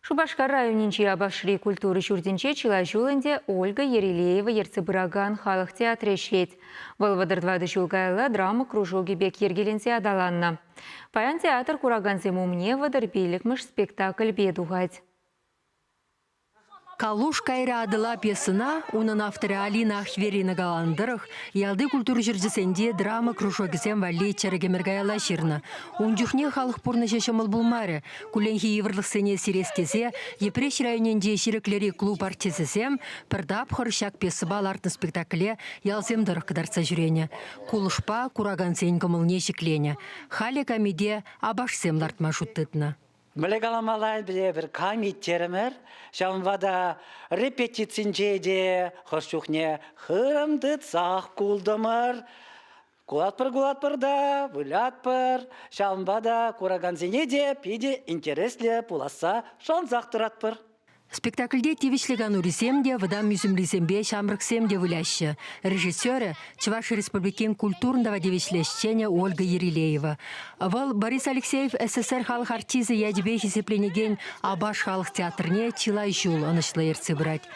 Шупашкар районӗнчи Апашри культура ҫуртӗнче чылай ҫул ӗнтӗ Ольга Ерилеева ертсе пыракан халӑх театрӗ ӗҫлет. Вӑл 34 ҫул каялла драма кружокӗ пек йӗркеленсе аталаннӑ. Паян театр куракансем умне 35-мӗш спектакльпе тухать. «Калуш кайрӗ Атӑла» пьесӑна унӑн авторӗ Алина Ахверина каланӑ тӑрӑх, ялти культура ҫурчӗсенче драма кружокӗсем валли чӗрӗк ӗмӗр каялла ҫырнӑ. Ун чухне халӑх пурнӑҫӗ ҫӑмӑл пулмарӗ. Кулленхи йывӑрлӑхсене сирес тесе Йӗпреҫ районӗнчи Ҫирӗклӗри клуб артисчӗсем пӗр тапхӑр ҫак пьесӑпа лартнӑ спектакле ялсем тӑрӑх кӑтартса ҫӳренӗ. Кулӑшпа куракансен кӑмӑлне ҫӗкленӗ. Халӗ камите апашсем лартма шут тытнӑ. Мӗнле каламалла эпир камит терӗмӗр. Ҫавӑнпа та репетицинче те хӑш чухне хырӑм тытсах култӑмӑр. Кулатпӑр-кулатпӑр та, вылятпӑр. Ҫавӑнпа та куракансене те питӗ интереслӗ пуласса шансах тӑратпӑр. Спектакльте тивӗҫлӗ канурисем те, вӑтам ӳсӗмрисемпе ҫамрӑксем те выляҫҫӗ. Режиссерӗ Чӑваш Республикин культурӑн тава тивӗҫлӗ ӗҫченӗ Ольга Ерилеева. Вӑл Борис Алексеев СССР халӑх артисчӗ ячӗпе хисепленекен Апаш халӑх театрне чылай ҫул ӑнӑҫлӑ ертсе пырать.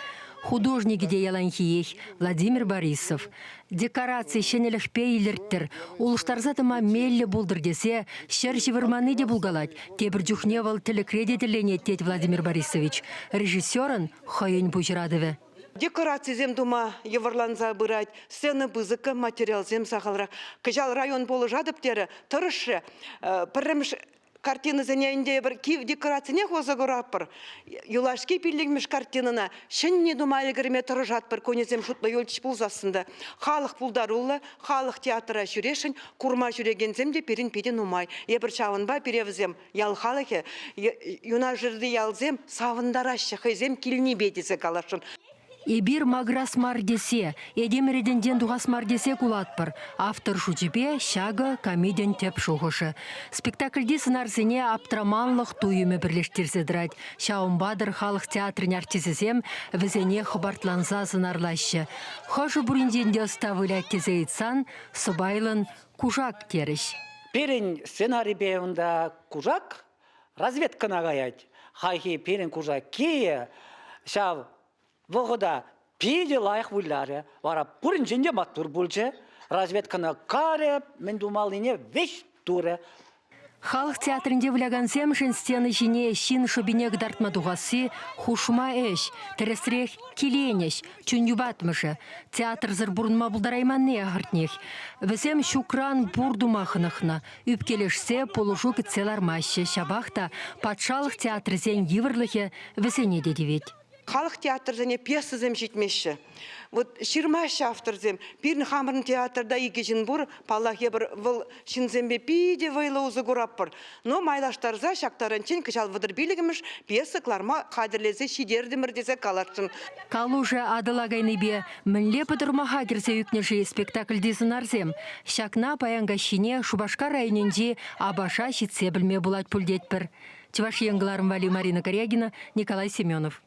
Художникӗ те яланхиех Владимир Борисов. Декораци ҫӗнӗлӗхпе илӗрттӗр, улӑштарса тӑма меллӗ пултӑр тесе ҫӗр ҫывӑрманни те пулкалать. Тепӗр чухне вӑл тӗлӗкре те тӗлленет, тет Владимир Борисович. Режиссерӑн хӑйӗн пуҫӑратӑвӗ. Декорацисем тума йывӑрланса пырать. Сцена пысӑккӑ, материалсем сахалрах. Кӑҫал район пулӑшатӑп терӗ, тӑрӑшрӗ. Пӗрремӗш картинӑсене ӗнтӗ эпир кив декорацине усӑ куратпӑр. Юлашки пиллӗкмӗш картинӑна ҫӗнни тума ӗлкӗрме тӑрӑшатпӑр. Кунӗсем шутлӑ юлчӗҫ пулсассӑн та. Халӑх пултаруллӑ, халӑх театра ҫӳресшӗн, курма ҫӳрекенсем те пирӗн питӗ нумай. Эпир ҫавӑнпа пире вӗсем, ял халӑхӗ, юнашарти ялсем савӑнтараҫҫӗ хӑйсем килнипе тесе каласшӑн. Эпир макӑрас мар тесе, этем ретӗнчен тухас мар тесе кулатпӑр. Автор шучӗпе ҫакӑ камитӗн тӗп шухӑшӗ. Спектакльти сӑнарсене аптраманлӑх туйӑмӗ пӗрлештерсе тӑрать. Ҫавӑнпа-тӑр халӑх театрӗн артисчӗсем вӗсене хӑпартланса сӑнарлаҫҫӗ. Хӑшӗ пуринчен те ӑста вылять тесе ыйтсан сӑпайлӑн кушак терӗҫ. Пирӗн сценарипе унта кушак разведкӑна каять. Хайхи пирӗн кушаккийӗ ҫав вӑхӑта питӗ лайӑх вылярӗ. Вара пуринчен те маттур пулчӗ. Разведкӑна карӗ, мӗн тумаллине веҫ турӗ. Халӑх театрӗнче вылякансемшӗн сцена ҫине ҫын шӑпине кӑтартма тухасси хушма ӗҫ, тӗрӗсрех киленӗҫ, чун йӑпатмӑшӗ. Театрсӑр пурӑнма пултарайманни ахӑртнех. Вӗсем ҫукран пур тума хӑнӑхнӑ. Ӳпкелешсе пулӑшу кӗтсе лармаҫҫӗ, ҫапах та патшалӑх театрӗсен йывӑрлӑхӗ вӗсене те тивет. Халӑх театрсене пьесӑсем ҫитмеҫҫӗ. Вот ҫырмаҫҫӗ авторсем. Пирӗн хамӑрӑн театрта икӗ ҫын пур. Паллах, эпир вӑл ҫынсемпе питӗ вӑйлӑ усӑ куратпӑр. Но майлаштарса ҫак таранччен кӑҫал 35-мӗш пьеса кӑларма хатӗрлесе ҫитертӗмӗр тесе каласшӑн. Калушӗ Атӑла кайнипе мӗнле пӑтӑрмаха кӗрсе ӳкнӗ-ши спектакльти сӑнарсем? Ҫакна паян каҫхине Шупашкар районӗнчи Апаша ҫитсе пӗлме пулать пуль тетпӗр. Чӑваш Ен кӑларӑм валли Марина Корягина, Николай Семенов.